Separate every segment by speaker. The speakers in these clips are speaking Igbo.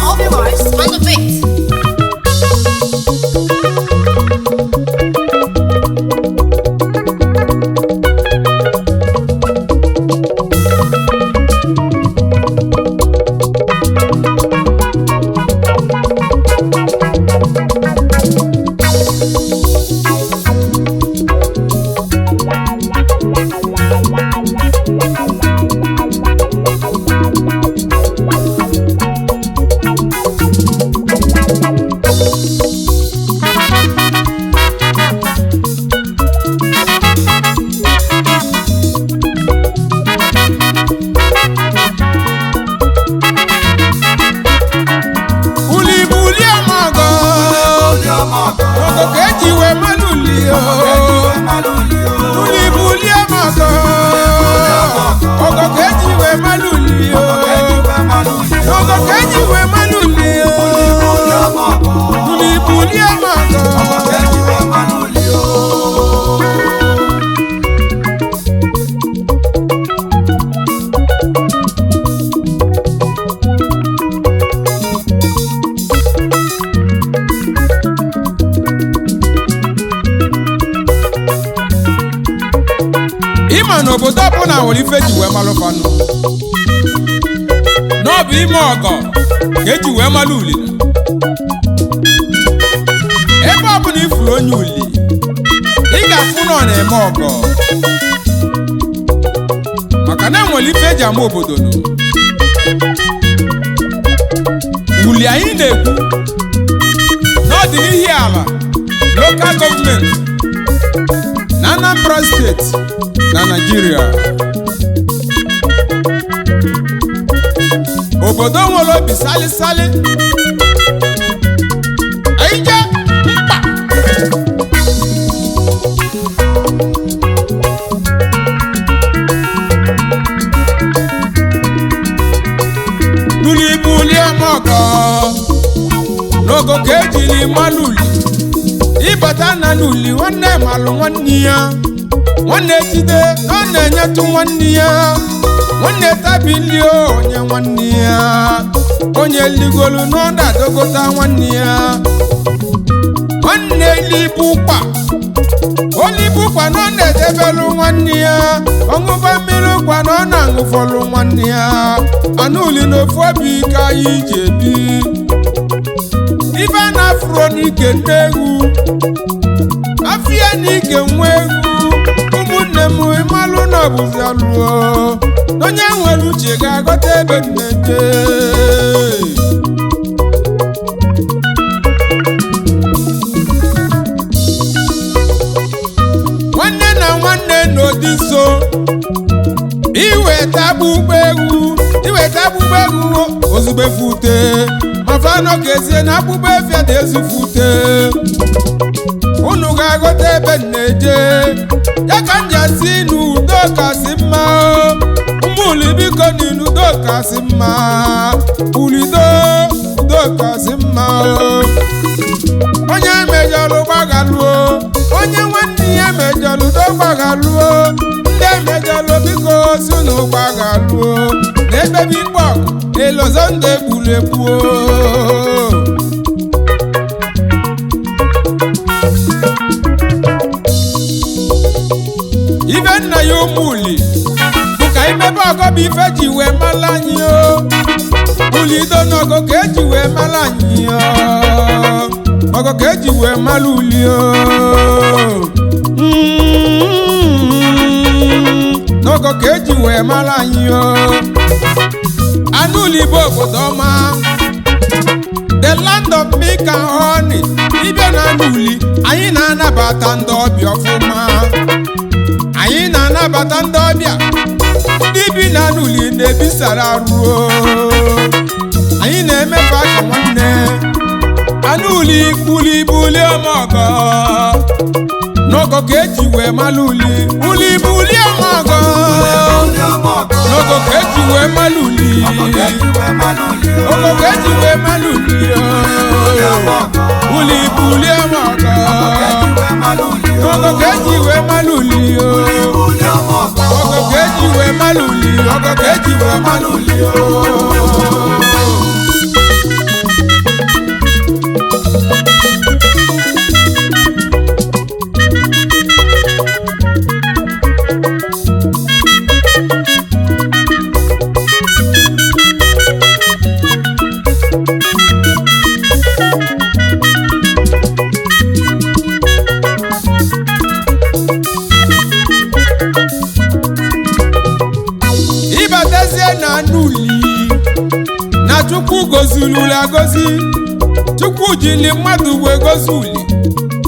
Speaker 1: Open Mars on the beat.
Speaker 2: Uli ọmọgọ ọgọ ka eji wee mmanụ uli o. Uli bụ uli ọmọgọ ọgọ ka eji wee mmanụ uli o. Ọgọ ka eji wee mmanụ uli o. Uli bụ uli ọmọgọ. Ịma na obodo ọbụla nwere ife eji wee malụ fanụ na ọ bụ ime ọgọ ka eji wee malụ uli. Ebe ọbụla ifuru onye uli, ị ga-afụ na ọ na-eme ọgọ, maka na enwere ife eji ama obodo nụ. Uli anyị na-ekwu na ọ dị n'ihi ala lokal gọọmenti na Anambra steeti na Naịjirịa, obodo nwere obi sali-sali. Anyị jee mkpa n'ụlọ ọmọgọ n'ogo ka ejiri mmanụ uli. Ịbata na n'uli, nwanne malụ nwanne ya, nwanne jide na ọ na-enyetụ nwanne ya, nwanne tabili onye nwanne ya, onye ligolu na ọ na-adọgota nwanne ya, nwanne libu ụkpa olibu ụkpa na ọ na-edebelu nwanne ya, ọṅụba mmiri ụkpa na ọ na-aṅụfọlụ nwanne ya. Anụ uli na ofu obi ka anyị ji ebi ife na-afụro n'ike nne egwu afịa n'ike nwa egwu. Ụmụnne m, ịmalụ na ọbụzi alụọ onye nwere uche ga-aghọta ebe m na-eje. Nwanne na nwanne n'ụdị nso, iweta akpụkpọ egwu, iweta akpụkpọ egwu ozugbo efute ma fanọ ga-ezie na akpụkpọ efia dị ezufute. Unu ga-aghọta ebe m na-eje ya ka m ji asị n'udo kasị mma. Ụmụuli, biko, n'udo kasị mma. Ulido, udo kasị mma. Onye mejọlụ gbaghaluo, onye nwanne ya mejọlụ udo gbaghaluo, ndị emejọlụ biko si unu gbaghaluo na ekpebe ikpe ọgụ elozọ ndị egburu egbuo. Ife nna ya ụmụ uli bụ ka imebe ọgọ bụ ife ji wee mara anyị o. Ulido n'ọgọ ka eji wee mara anyị o, ọgọ ka eji wee mara uli o. N'ọgọ ka eji wee mara anyị o. Anụ uli bụ obodo ọma, the land of milk and honey. Ịbịa na anụ uli, anyị na-anabata ndị ọbịa ọfụma, anyị na-anabata ndị ọbịa. Ndị bi na n'uli na-ebisara ruo, anyị na-emefe aka nwanne. Anụ uli uli buli ọmọgọ n'ọgọ ka eji wee malụ uli. Uli buli ọmọgọ n'ọgọ ka eji wee malụ uli, ọgọ ka eji wee malụ uli. Uli buli ọmọgọ n'ọgọ ka eji wee malụ uli, ọgọ ka eji mara uli, ọgọ ka eji wee mara uli o. Ịbatazie na anụ uli na Chukwu goziri uli agozi. Chukwu jili mmadụ wee gozi uli,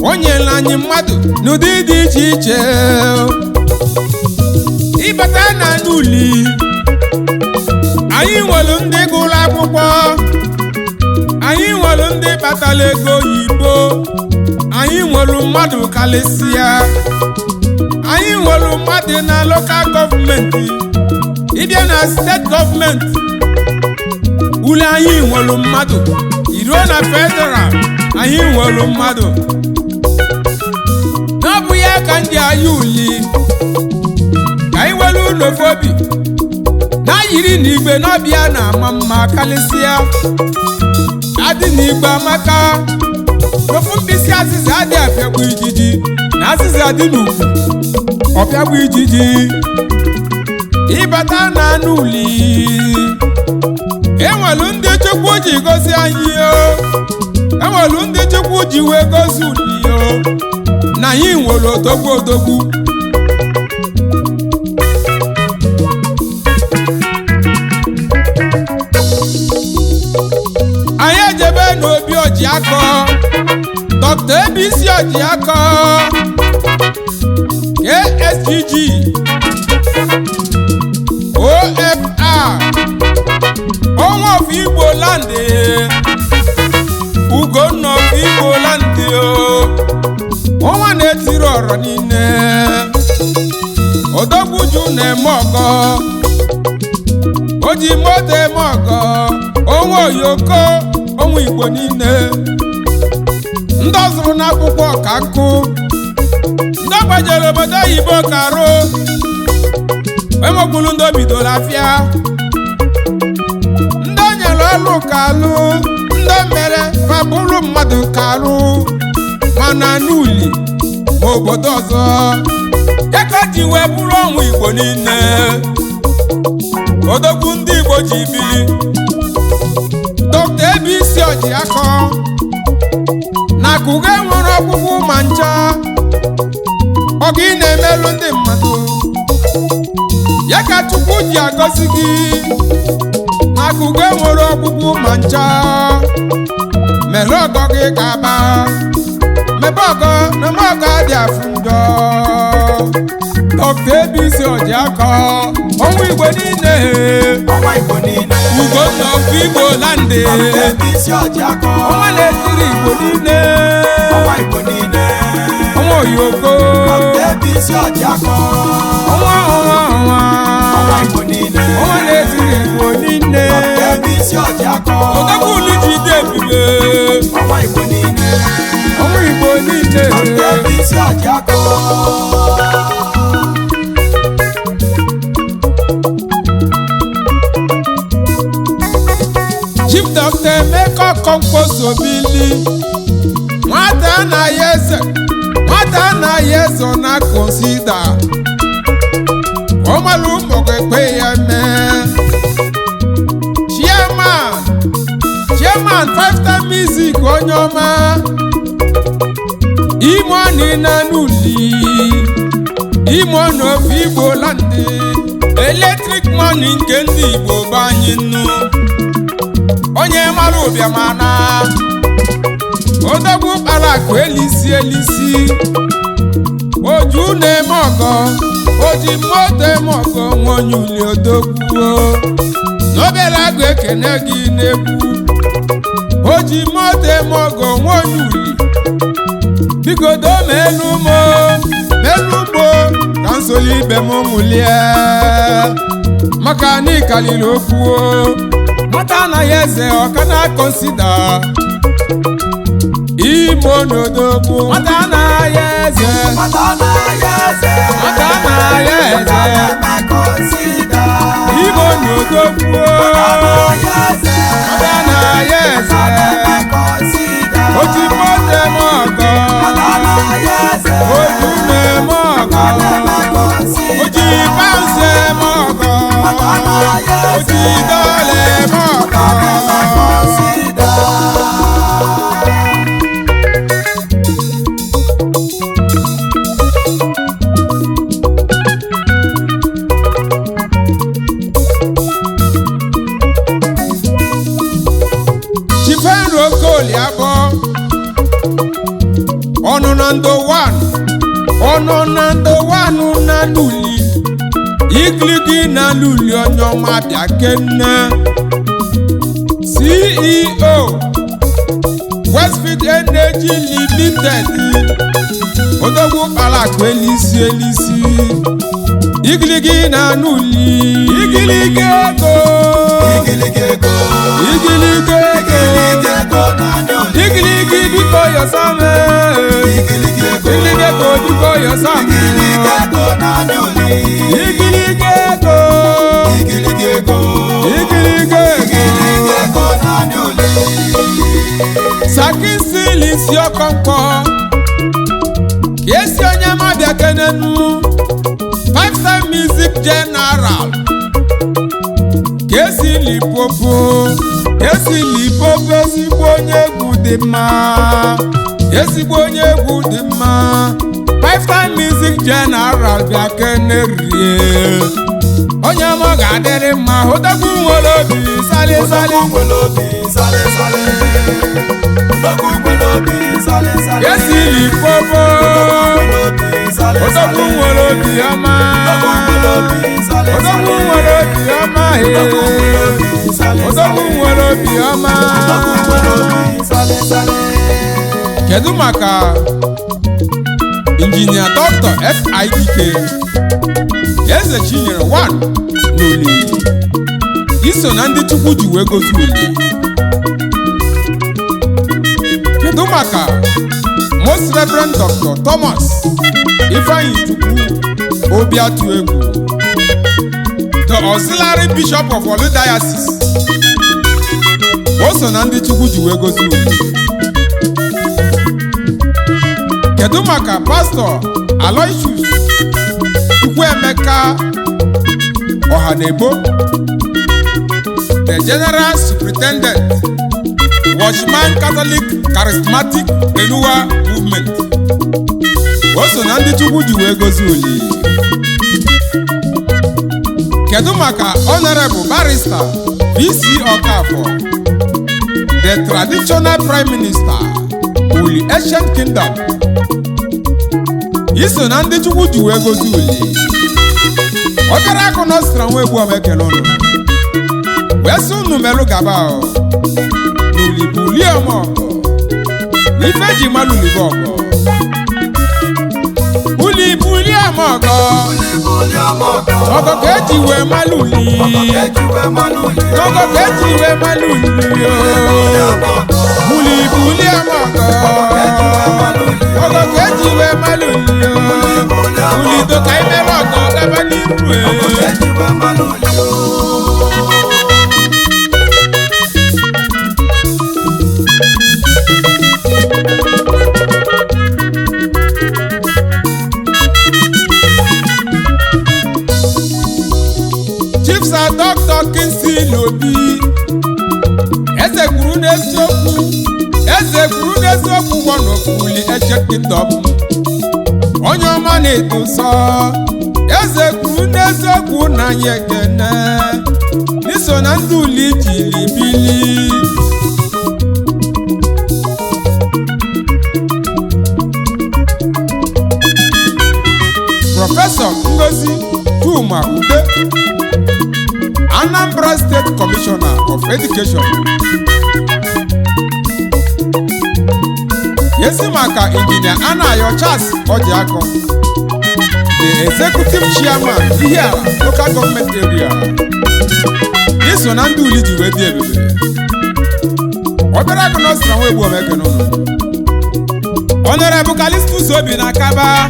Speaker 2: o nyere anyị mmadụ n'ụdị dị iche iche. Ịbata na anụ uli, anyị nwere ndị gụrụ akwụkwọ, anyị nwere ndị kpatara ego oyibo, anyị nwere mmadụ karịsịa, anyị nwere mmadụ na local government, ịbịa na state government ule anyị nwere mmadụ, iruo na federal anyị nwere mmadụ. N'ọbụ ya ka ndị anyị uli ka anyị nwere ụlọfobi na yiri na igwe n'ọbịa na-ama mma karịsịa. Adị na igwe amaka ofu mkpịsị azịza adị apịagbu ijiji, na azịza dị n'ukwu ọpịagbu ijiji. Ịbata na anụ uli, enwelu ndị Chukwu ji gozi anyị o, enwelu ndị Chukwu ji wee gozi uli o, na anyị nwere odogwu odogwu. Anyị ejebe n'obi Ojiakọ, Dr. ABC Ojiakọ, KSGG OFR, ọnwa of Igbo land, Ugonna of Igbo land o, ọnwa na-etiri ọrọ niile, Odogwuju na-eme ọgọ, o ji moto eme ọgọ, ọnwa oyoko, ọnwa Igbo niile, ndị ọ zụrụ n'akwụkwọ ka nkụ, ndị ọ gbajere obodo oyibo ka ruo enwekwuru ndị o bidoro afịa, ndị o nyere ọlụ ka alụ, ndị o mere ma bụrụ mmadụ ka alụ, mana n'uli ma obodo ọzọ ya ka o ji wee bụrụ ọnwa Igbo niile, odogwu ndị Igbo ji bili. Dr. ABC Ojiakọ na akụgo enwere ọgwụgwụ ma ncha, ọgụ ị na-emelụ ndị mmadụ ya ka Chukwu ji agọzi gị, na akụgo enwere ọgwụgwụ ma ncha, mere ọgọ gị ka aba mebe ọgọ na eme ọgọ adị afụ njọ. Dr. ABC Ojiakọ, ọnwa Igbo niile,
Speaker 3: Ọnwa Igbo niile.
Speaker 2: Ugonna of Igbo land,
Speaker 3: ABC Ojiakọ.
Speaker 2: Ọnwa na-etiri Igbo niile,
Speaker 3: Ọnwa Igbo niile.
Speaker 2: Ọnwa oyoko,
Speaker 3: ABC Ojiakọ.
Speaker 2: Ọnwa ọnwa ọnwa,
Speaker 3: Ọnwa Igbo niile.
Speaker 2: Ọnwa na-etiri Igbo niile,
Speaker 3: ABC Ojiakọ.
Speaker 2: Odogwu ji dị ebube,
Speaker 3: Ọnwa Igbo niile.
Speaker 2: Ọnwa Igbo niile.
Speaker 3: ABC Ojiakọ.
Speaker 2: Chief Dr. Emeka Okonkwo Sobili, nwata anaghị eze, nwata anaghị eze, ọ na-akọnsida ọmalụ ụmụgụ ekwe ya mee. Chairman, Chairman Five Star Music, onye ọma ime na n'uli ime n'ofe Igbo land, electric money nke ndị Igbo be anyị nnu, onye mara ụbịamana odogwu kpara akụ elisi elisi, oju na-eme ọgọ, oji moto eme ọgọ, nwa onye uli odogwu n'obere agụ ekene gị n'egwu, oji moto eme ọgọ, nwa onye uli, biko doo m elu mo melu ugbo ka nsoli ibe m mụlie, maka na ịkaliri okwu o. Nwata anaghị eze ọka na consider imo n'odogwu, nwata anaghị eze,
Speaker 3: Nwata anaghị eze.
Speaker 2: Nwata anaghị eze.
Speaker 3: Nwata na-eme consider.
Speaker 2: Oji dọla eme ọgọ.
Speaker 3: Consider.
Speaker 2: Chifenro Okoli abọ ọnụ na ndo 1, ọnụ na ndo 1 na luli igiligi na luli, onye ọma bịa kenne, CEO Westfield Energy Limited, odogwu kpara akụ elisi elisi, igiligi na luli, igiligi ego.
Speaker 3: Igiligi ego.
Speaker 2: Igiligi ego.
Speaker 3: Igiligi ego na ndị oli.
Speaker 2: Igiligi, biko yọsame.
Speaker 3: Igiligi ego.
Speaker 2: Igiligi ego, biko yọsame.
Speaker 3: Igiligi ego na ndị oli.
Speaker 2: Igiligi ego.
Speaker 3: Igiligi ego.
Speaker 2: Igiligi ego.
Speaker 3: Igiligi ego na ndị oli.
Speaker 2: Sakisili si ọkọnkọ ka esi onye mabịa kenenu, five star music general, ka esi Lipopo, ka esi Lipopo, ezigbo onye egwu dị mma, ezigbo onye egwu dị mma, five star music general, bịa kenerie, onye ọma ga-adịrị mma, hụtakwu nwere obi sali sali.
Speaker 3: Odogwu nwere obi sale sale. Odogwu nwere obi sale sale.
Speaker 2: Esi Lipopo.
Speaker 3: Odogwu nwere obi sale
Speaker 2: Odogwu
Speaker 3: sale.
Speaker 2: nwere obi ọma.
Speaker 3: Odogwu nwere obi sale
Speaker 2: Odogwu
Speaker 3: sale.
Speaker 2: nwere obi ọma.
Speaker 3: Odogwu nwere
Speaker 2: Ee.
Speaker 3: obi sale
Speaker 2: Odogwu
Speaker 3: sale.
Speaker 2: nwere obi ọma.
Speaker 3: Odogwu nwere obi sale sale.
Speaker 2: Kedu maka injinia Dr. FIDK Eze Chinyere 1 n'Oli, iso na ndị Chukwu ji wee gozi Uli? Kedu maka Most Reverend Dr. Thomas Ifeanyi Chukwu Obiatu Egwu, the Auxiliary Bishop of Olu Diocese? O so na ndị Chukwu ji wee gozi Uli. Kedu maka Pastọ Aloysius Chukwuemeka Ọhanebo, the General Superintendent, Watchman Catholic Charismatic Renewal Movement? O so na ndị Chukwu ji wee gozi Uli. Kedu maka Honorable Barrister VC Okafor, the traditional Prime Minister, Uli Ancient Kingdom? Iso na ndị Chukwu ji wee gozi Uli. Ọkara akụ nọstra nwa egbu ọma, ekele ụnụ wee sị unu melụ gaba o n'Uli bụ uli ọma ọgọ na ife eji mmalụ uli bụ ọgọ, uli bụ uli ọma ọgọ.
Speaker 3: Uli ọma ọgọ.
Speaker 2: Ọgọ ka eji wee malụ uli.
Speaker 3: Ọgọ ka eji wee malụ uli.
Speaker 2: Ọgọ ka eji wee malụ uli o.
Speaker 3: Uli ọma ọgọ.
Speaker 2: Uli bụ uli ọma ọgọ.
Speaker 3: Ọgọ ka eji wee malụ uli.
Speaker 2: Ọgọ ka eji wee malụ uli o.
Speaker 3: Uli ọma
Speaker 2: Uli
Speaker 3: ọgọ.
Speaker 2: do ka imere ọgọ gaba n'iru
Speaker 3: Ọgọ
Speaker 2: e.
Speaker 3: ka eji wee malụ uli o.
Speaker 2: Chief Sir Dr. Kingsley Obi, eze kwuru n'eziokwu, eze kwuru n'eziokwu, gbọnọfuli Eche Kingdom, onye ọma na-eto nsọ, eze kwuru n'eziokwu na anyị ekene n'iso na ndị uli jiri bili. Prọfesọ Ngozi Chuma Ude, Anambra State Commissioner of Education. Yesi maka Injinia Anayo Charles Ojiako, the Executive Chairman, Ihiala Local Government Area. Iso na ndị uli ji wee dị ebube. Obere agụ nọsị na nwa egbu omeke n'ụlọ. Honorable Callistus Obi na Akaba,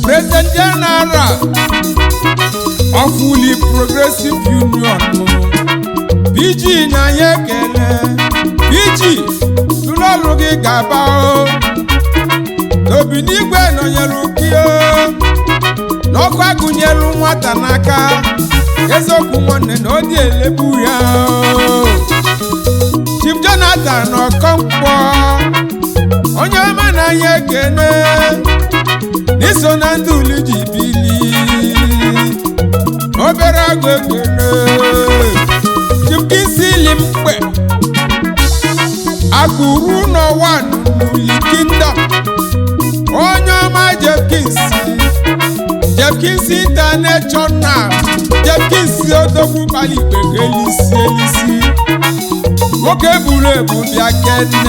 Speaker 2: President General of Uli Progressive Union, PG na anyị ekele. PG, tụrụ ọrụ gị ga-aba o n'obi n'igwe nọnyere gị o. Ọkụ agụnyelu nwata n'aka, eziokwu nwanne na ọ dị elebu ya. Chief Jonathan Okonkwo, onye ọma na-anya ekene, n'iso na ndị uli ji bili, obere agụ ekene. Chief Kingsley Mkpe, akụrụ n'ụwa n'Uli Kingdom, onye ọma Jepkins, Jepkins International, Jepkins odogwu kpali igbe ka elisi elisi, nwoke buru ebu bịa kene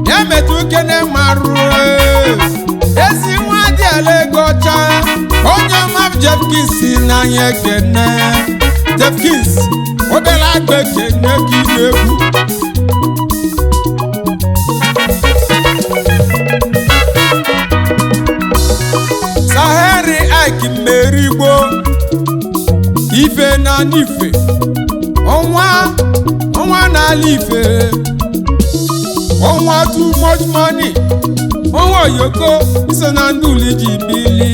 Speaker 2: ya metụ kene marụ ezi nwa dị ala ego ọcha, onye ọma Jepkins n'anya ekene. Jepkins obere agba ekene ka ị na-egwu. Sahari Ike Mmerigbo, ife na n'ife, ọnwa ọnwa n'ala ife, ọnwa too much money, ọnwa oyoko, iso na ndị uli ji bili,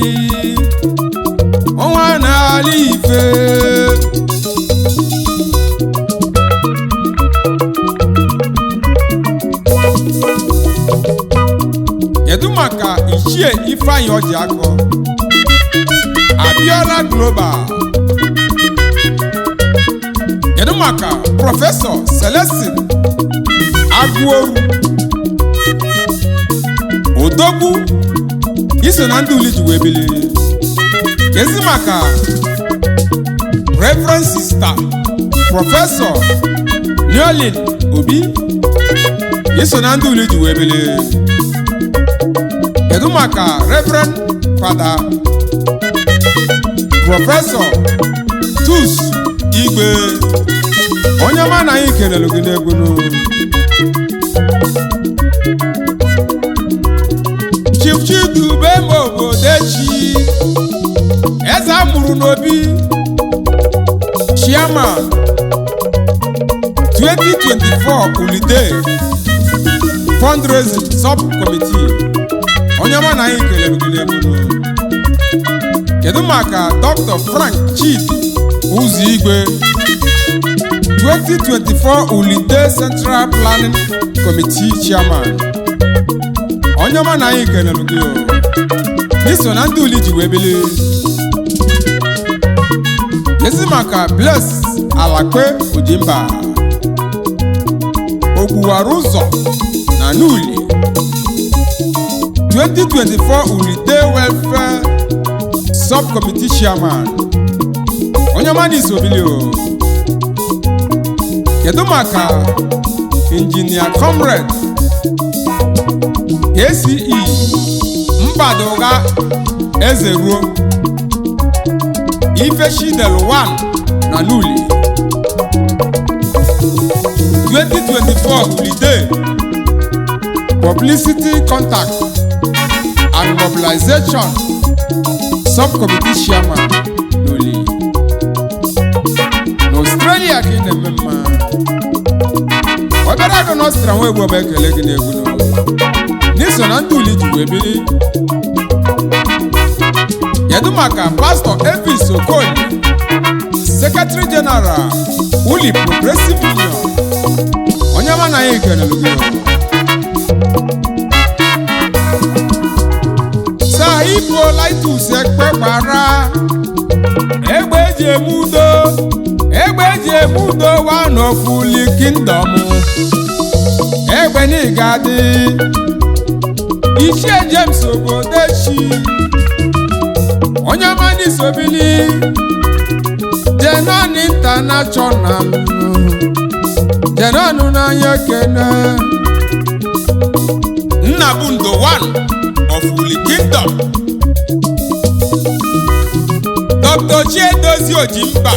Speaker 2: ọnwa n'ala ife. Kedu maka Ichie Ifeanyi Ọjịakọ, Abiola Global? Kedu maka Prọfesọ Celestin Agụoru Odogwu, iso na ndị uli ji wee bili? Kezi maka Reverend Sister Prọfesọ Neolin Obi, iso na ndị uli ji wee bili? Kedu maka Reverend Fada Prọfesọ Tus Igwe, onye ọma na anyị kelelu gị n'egwu nụ? Chief Chidube Obodechi, eze amụrụ n'obi, Chairman 2024 Ulide Fundraising Sub-Committee, onye ọma na anyị kelelu gị n'egwu nụ. Kedu maka Dr. Frank Chidi Ụzọ Igwe, 2024 Ulide Central Planning Committee Chairman, onye ọma na anyị kelelu gị o, n'iso na ndị uli ji wee bili? Ezi maka Bless Alakwe Ojimba, Ogbuwara ụzọ na Nuli, 2024 Ulide Welfare Subcommittee Chairman, onye ọma n'iso bili o. Kedu maka Injinia Comrade ACE Mbadugha Eze Ruo, Ife Shidel 1 na Nuli, 2024 Ulide Publicity Contact and Mobilization Subcommittee Chairman Nuli, na Australia ka ị na-eme mma. Obere agụ na Ọstra nwa egwu ọba ekele gị n'egwu n'ụlọ n'iso na ndị uli ji wee bili. Kedu maka Pastọ Elvis Okolie, Secretary General Uli Progressive Union, onye ọma na anyị kelelu gị? Saipo Litus Ekpekwara, egbe eji eme udo, egbe eji eme udo one of Uli Kingdom, egbe n'ịga dị. Ichie James Obodechi, onye ọma n'isobili, Jenon International, Jenon n'anya kene. Nnabundo one of Uli Kingdom, Dr. Chiedozie Ojimba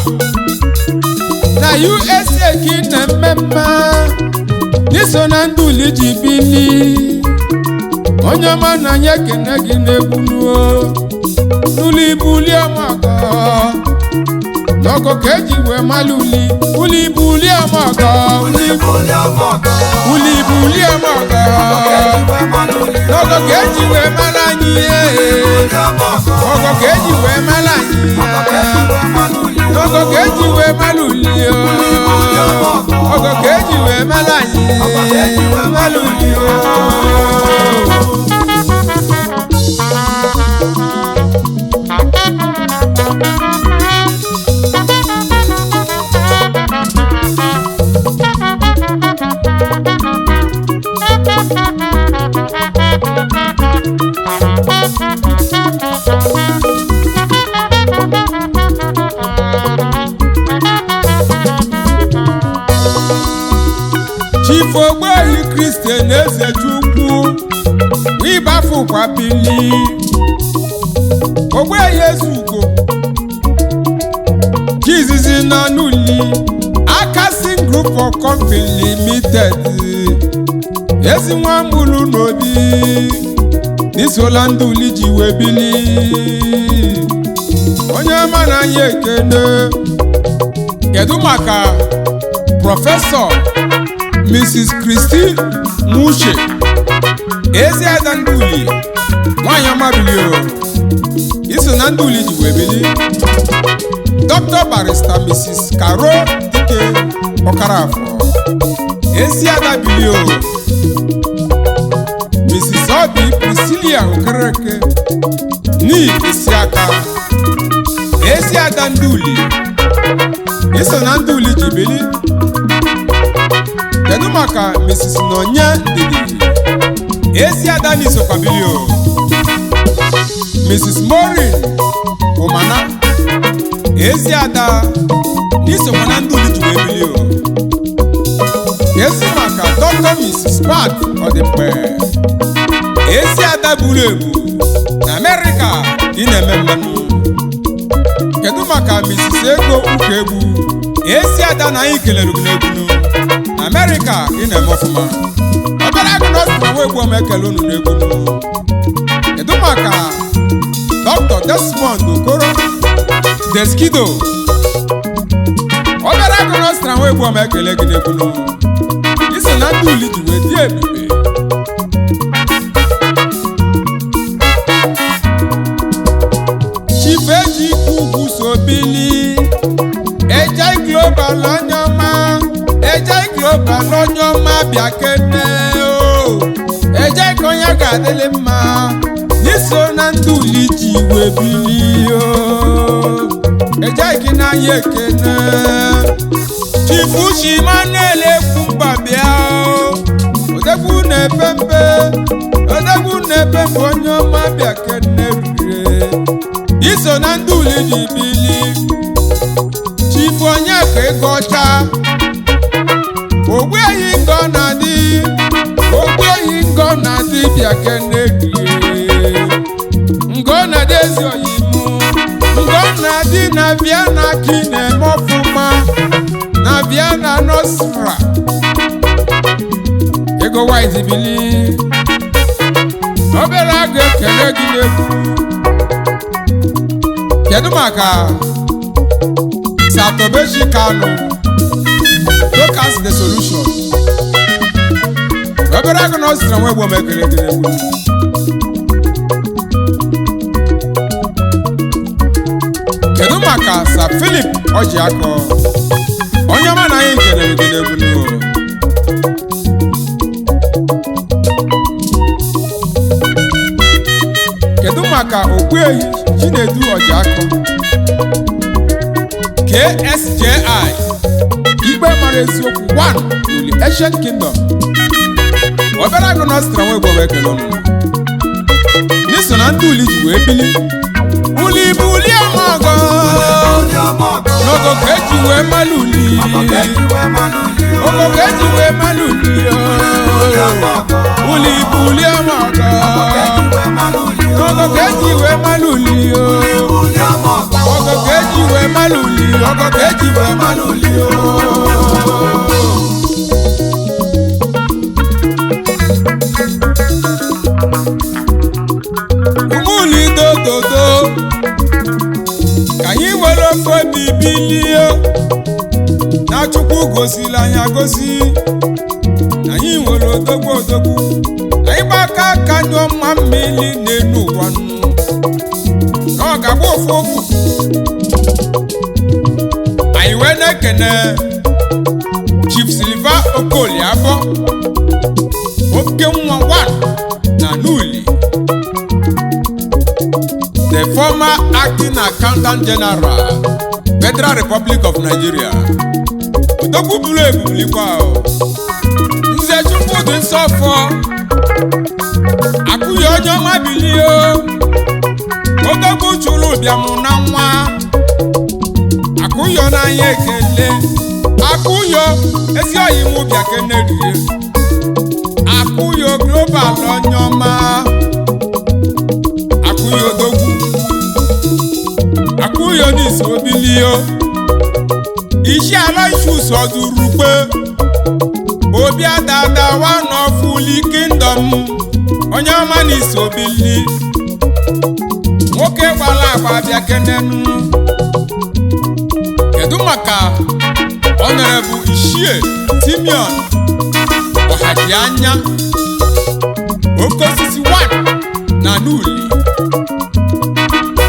Speaker 2: na USA ka ị na-eme mma, n'iso na ndị uli ji bili, onye ọma na anyị ekene gị n'egwu nuo n'ụlọ ibu uli ọmọgọ n'ọgọ ka eji wee mara uli, uli ibu uli ọmọgọ, uli ibu uli ọmọgọ n'ọgọ ka eji wee mara anyị ihe ọgọ. ka eji wee mara anyị. Ogo ka eji wee mara uli o. Ogo ka eji wee mara anyị. Mara uli o. Chief Ogbuehi Christian Ezechukwu Wibafụkwa Bili Ogbuehi Ezugo Chizizi na Nuli Akasin Group of Company Limited, ezi nwa mụrụ n'obi n'isola ndị uli ji wee bili, onye ọma na anyị ekene. Kedu maka Professor Mrs. Christine Muche, ezi ada ndị uli, nwanyị ọma bilio, iso na ndị uli ji wee bili. Dr. Barrister Mrs. Caro Dike Ọkarafọ, ezi ada bilio. Mrs. Obi Priscilla Okereke ni Isiaka, ezi ada ndị uli, iso na ndị uli ji bili. Kedu maka Mrs. Nonye Ndidi, ezi ada n'isokwa bilio. Mrs. Maureen Ụmana, ezi ada n'isokwa na ndị uli ji wee bilio. Ezi maka Dr. Mrs. Pat Ọdịmgbe, ezi ada buru ebu na Amerịka ị na-eme mmanụ. Kedu maka Mrs. Ego Ukegbu, ezi ada na anyị kelere gị n'egwu na Amerịka ị na-eme ọfụma. Obere agụ na ọsị na nwa egbu ọma ekele unu n'egwu. Kedu maka Dr. Desmond Okoro Deskido, obere agụ na ọsị na nwa egbu ọma ekele gị n'egwu, iso na ndị uli ji wee dị ebube. Chief Ejike Ugwu Sobili Ejai Global onye ọma, Ejai Global onye ọma, bịa kene o. Ejai ka onye ga-adịlị mma n'iso na ndị uli ji wee bili o. Ejai gị n'anya ekene. Chief Uche Emmanuel Ekwumba bịa o. Odegwu na-epe mpe, odegwu na-epe mpe, onye ọma, bịa kene rire, iso na ndị uli ji bili. Chifu onye ka ego ọcha, ogbuehi ngọ na-adị, ogbuehi ngọ na-adị, bịa kene rie ngọ na-adị, ezi oyimu ngọ na-adị na Vienna ka ị na-eme ọfụma na Vienna Nostra, ego white bili, obere agụ ekele gị n'egwu. Kedu maka Satobeji Kanu Locust the Solution, obere agụ na ọ sịrị nwa egbo m ekele gị n'egwu. Kedu maka Sir Philip Ojiakọ, onye ọma na anyị kelere gị n'egwu n'o. Kedu maka Ogbuehi Chinedu Ojiakọ KSJI, ikpe mara eziokwu 1 n'Uli Ancient Kingdom, obere agụ na ọsịtara nwa egbo ekele ụnụ n'iso na ndị uli ji wee bili uli bụ uli amago n'ogo ka eji wee malụ uli, ogo ka eji wee malụ uli o. Uli bụ uli amago n'ogo ka eji wee malụ uli o. Ogo ka eji wee malụ uli, ogo ka eji wee malụ uli o. Ụmụuli dododo, ka anyị were ofe obi bilie na Chukwu gosiri anyị agosi na anyị nwere odogwu, odogwu anyị gbaka aka nyụọ mma mmiri n'elu ụwa nụ na ọ ọ ga-agba ofu ofu. Anyị wee na-ekene Chief Silva Okolie Afọ, oke nwa 1 na Nuli, the former acting accountant general, Federal Republic of Nigeria. Odogwu buru ebulikwa o. Nze Chukwudị Nsọfọ akụghị onye ọma bilie o. Odogwu chụrụ ụbịam na nwa akụyọ n'anya ekele akụyọ ezi oyi m bịa kenerie akụyọ global onye ọma akụyọ odogwu akụyọ n'isi obilio isi ala isus ọdụrukpe obi adada one of Uli kingdom onye ọma n'isi obili nwoke gbara agba bịa kenenu. Kedu maka Honorable Ishie Simeon Ọhajianya, oke osisi 1 na Nuli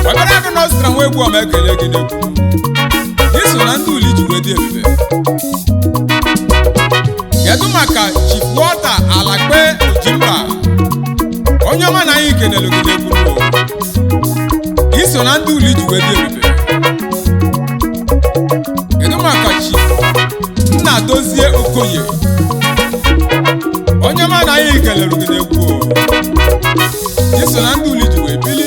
Speaker 2: obere agụ nọzụtara nwa egwu ọma ekele gị n'egwu iso na ndị Uli ji wee dị ebube. Kedu maka Chief Walter Alakpe Ojimba, onye ọma na anyị kenelu gị n'egwu iso na ndị Uli ji wee dị ebube. Kedu maka Chief Nnadozie Okoye, onye ọma na anyị kelere gị n'egwu iso na ndị Uli ji wee bili.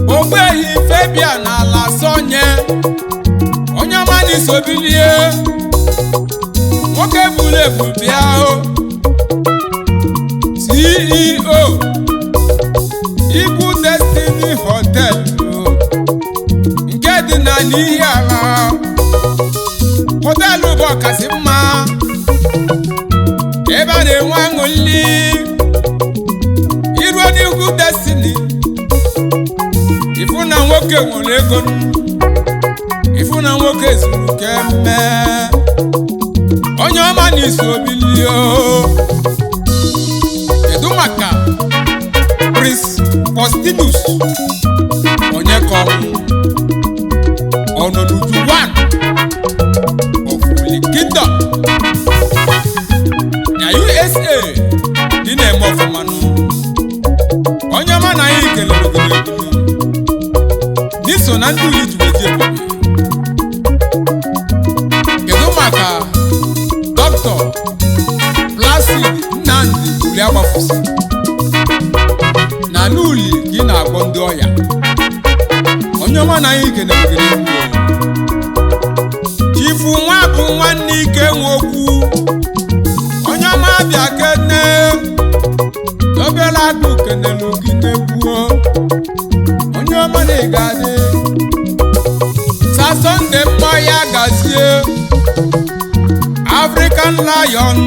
Speaker 2: Ogbuehi Fabian na ala sonye onye ọma na iso bilie nwoke buru ebu bịa o CEO Ibu Destiny Hotel nke dị na N'ihiala, họtelụ bụ ọkasị mma ebe a na-enwe aṅụli iruo n'ihu Destiny ifu na nwoke nwere ego, ifu na nwoke zuru kemme onye ọma na iso bilio. Kedu maka Prince Faustinus Onyekọnwụ, Ọnọnuju 1 of Uli Kingdom na USA dị na-eme ọfụmanụ, onye ọma na anyị kelere gị n'egwu n'iso na ndị Uli ji wee ebube. Kedu maka Dr. Placid Nnamdi Uli Agbafusi, na n'Uli ka ị na-agwọ ndị ọya, onye ọma na anyị kelere gị n'egwu. Chifu nwa bụ nwanne ike nwe okwu, onye ọma bịa kene obere agụ kenelu gị n'egwu, onye ọma na ị ga-adị. Sa Sunday mmanya gazie African Lion,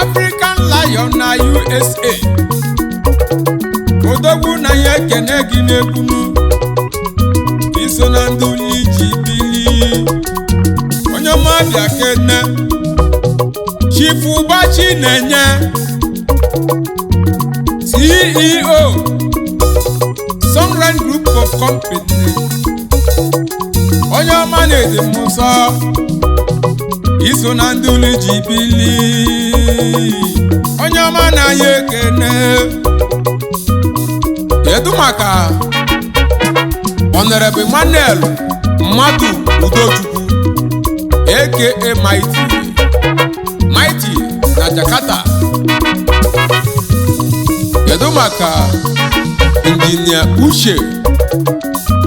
Speaker 2: African Lion na USA, odogwu na ya ekene gị n'egwu iso na ndị Uli ji bili, onye ọma bịa kene. Chief Ụbachi na-enye CEO Sunrise Group of Company, onye ọma na-ede m nsọ iso na ndị Uli ji bili, onye ọma na ya ekene. Kedu maka Honorable Emmanuel Mmadụ Udochukwu aka Mighty Mighty na Jakarta? Kedu maka Injinia Uche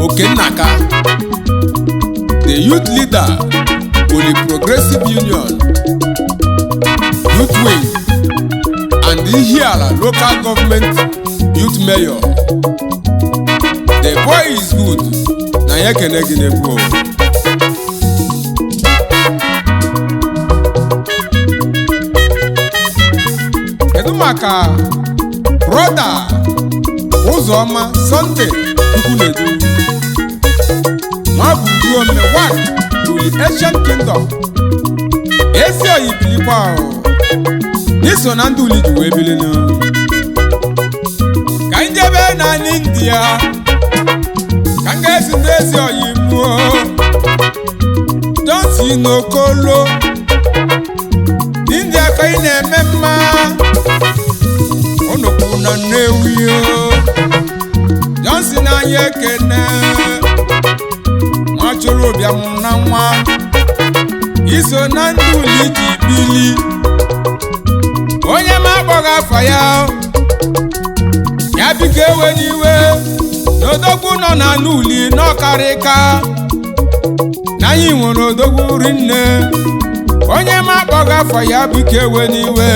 Speaker 2: Okennaka, the youth leader Uli Progressive Union Youth Wing and Ihiala Local Government Youth Mayor? The boy is good na ya ekene gị n'egwu o. Kedu maka Brother Ụzọma Sunday Chukwunedu, Nwaburuome 1 Uli Ancient Kingdom, ezi oyi bilikwa o n'iso na ndị Uli ji wee bilinu. India ka m ga-ezute ezi oyi mụọ Johnson Okolo. India ka ị na-eme mma onukwu na Nnewi o. Johnson anyị ekene nwa chụrụ ụbịam na nwa iso na ndị uli ji bili onye ma akpọghị afa ya ya biko ewe n'iwe n'odogwu nọ na n'uli n'ọkarịka na anyị nwere odogwu rinne onye ma akpọghị afọ ya biko ewe n'iwe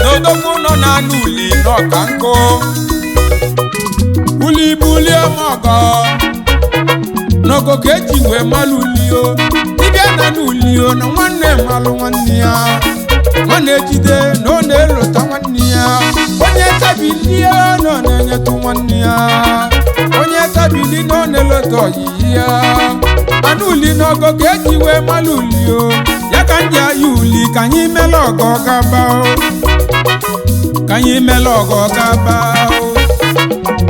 Speaker 2: n'odogwu nọ na n'uli n'ọka nkụ uli bulie ọmọgọ n'ogo ka eji wee malụ ulio dibịa na n'ulio na nwanne malụ nwanne ya nwanne ejide na ọ na-elota nwanne ya onye tabilie na ọ na-enyetụ nwanne ya onye tabili na ọ na-elota ọyịyị ya anụ uli n'ogo ka eji wee malụ ulio ya ka ndị aya uli ka anyị mela ọgọ gaba o. Ka anyị mela ọgọ gaba o.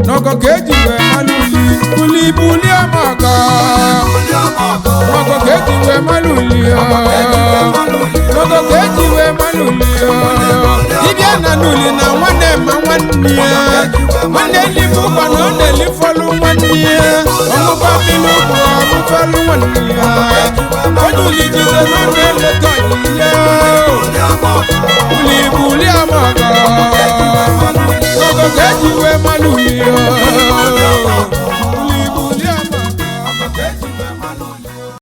Speaker 2: N'ogo ka eji wee malụ uli uli bulie ọmọgọ n'ogo ka eji wee malụ uli o. N'ogo ka eji wee malụ uli o. Dibịa na n'uli na nwanne ma nwanne ya nwanne libu ụkwa na ọ na-elifọlụ nwanne ya ọṅụkwa mmiri ụkwụ ọṅụfọlụ nwanne ya onye uli jide na ọ na-eleta ọyị ya uli bulie ọmọgọ n'ogo ka eji wee malụ uli.